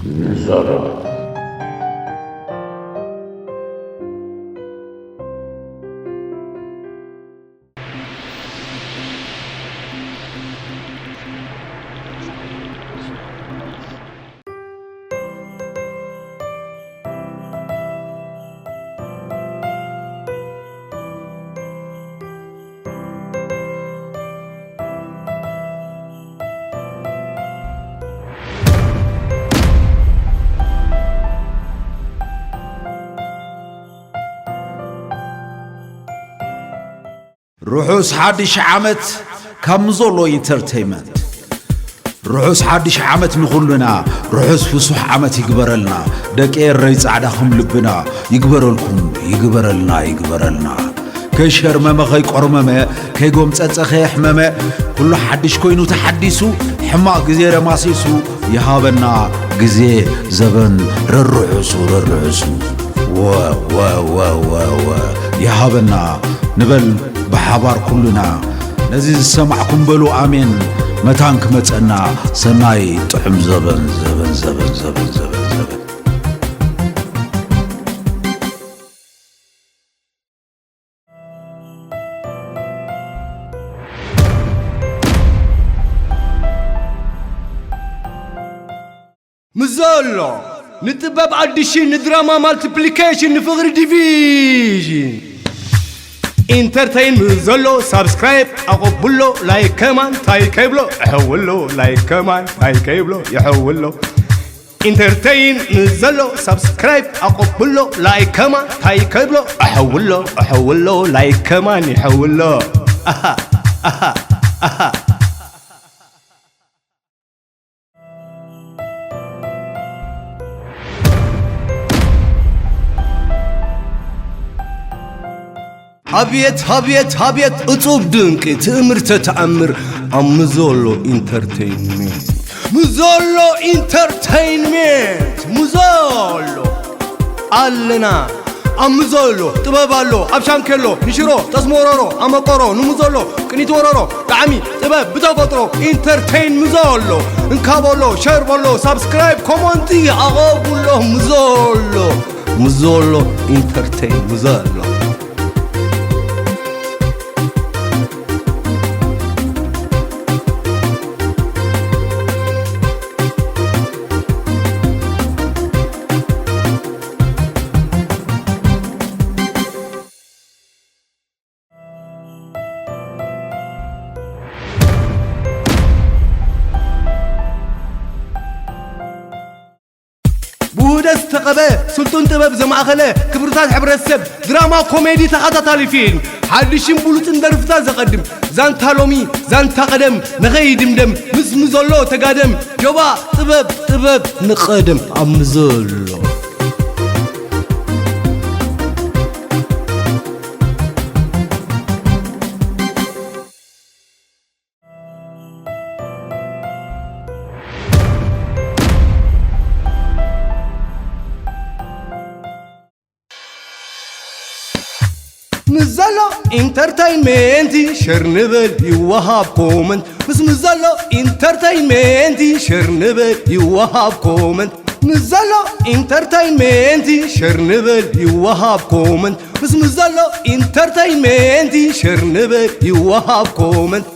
ንዘሎ። ርሑስ ሓድሽ ዓመት ካብ ምዞሎ ኢንተርተይመንት። ርሑስ ሓድሽ ዓመት ንኹሉና፣ ርሑስ ፍሱሕ ዓመት ይግበረልና። ደቂ ኤረይ ጻዕዳኹም ልብና ይግበረልኩም፣ ይግበረልና፣ ይግበረልና። ከይሸርመመ፣ ከይቆርመመ፣ ከይጎምጸጸ፣ ከየሕመመ፣ ኩሉ ሓድሽ ኮይኑ ተሓዲሱ፣ ሕማቕ ግዜ ደማሲሱ፣ ይሃበና ግዜ ዘበን ረርሑሱ፣ ረርሑሱ። ወ፣ ወ፣ ወ፣ ወ፣ ወ፣ ይሃበና ንበል ብሓባር ኩሉና። ነዚ ዝሰማዕኩም በሉ ኣሜን። መታን ክመጸና ሰናይ ጥዑም ዘበን፣ ዘበን፣ ዘበን፣ ዘበን፣ ዘበን፣ ዘበን። ምስ ዘሎ ንጥበብ ኣዲሽን ንድራማ ማልቲፕሊኬሽን ንፍቕሪ ዲቪዥን ኢንተርተይን ምስ ዘሎ ሳብስክራይብ ኣቐብሎ ላይክ ከማን ታይ ከይብሎ እሕውሎ ላይክ ከማን ታይ ከይብሎ ይሕውሎ ኢንተርተይን ምስ ዘሎ ሳብስክራይብ ኣቐብሎ ላይክ ከማን ታይ ከይብሎ እሕውሎ እሕውሎ ላይክ ከማን ይሕውሎ ኣሃ ኣሃ ኣሃ ኣብየት ኣብየት ኣብየት እጹብ ድንቂ ትእምርተ ተኣምር ኣብ ምዞሎ ኢንተርቴይንሜንት ምዞሎ ኢንተርቴይንሜንት ምዞሎ ኣለና ኣብ ምዞሎ ጥበብ ኣሎ ኣብ ሻንኬሎ ንሽሮ ጠስሞሮሮ ኣመቆሮ ንምዞሎ ቅኒት ወረሮ ጣዕሚ ጥበብ ብተፈጥሮ ኢንተርቴይን ምዞሎ እንካ በሎ ሸር በሎ ሳብስክራይብ ኮመንቲ ኣቐብሎ ምዞሎ ምዞሎ ኢንተርቴይን ምዞሎ ብውህደት ዝተቐበ ስልጡን ጥበብ ዘማእኸለ ክብርታት ሕብረተሰብ ድራማ ኮሜዲ ተኸታታሊ ፊልም ሓድሽን ብሉጽን ደርፍታት ዘቐድም ዛንታ ሎሚ ዛንታ ቀደም ንኸይድምደም ምስ ምዘሎ ተጋደም ጆባ ጥበብ ጥበብ ንቐደም ኣብ ምዘሎ ንዘሎ ኢንተርተይንሜንት ሸር ንበል ይወሃብ ኮመንት ምስ ምዘሎ ኢንተርተይንሜንት ሸር ንበል ይወሃብ ኮመንት ንዘሎ ኢንተርተይንሜንት ሸር ንበል ይወሃብ ኮመንት ምስ ምዘሎ ኢንተርተይንሜንት ሸር ንበል ይወሃብ ኮመንት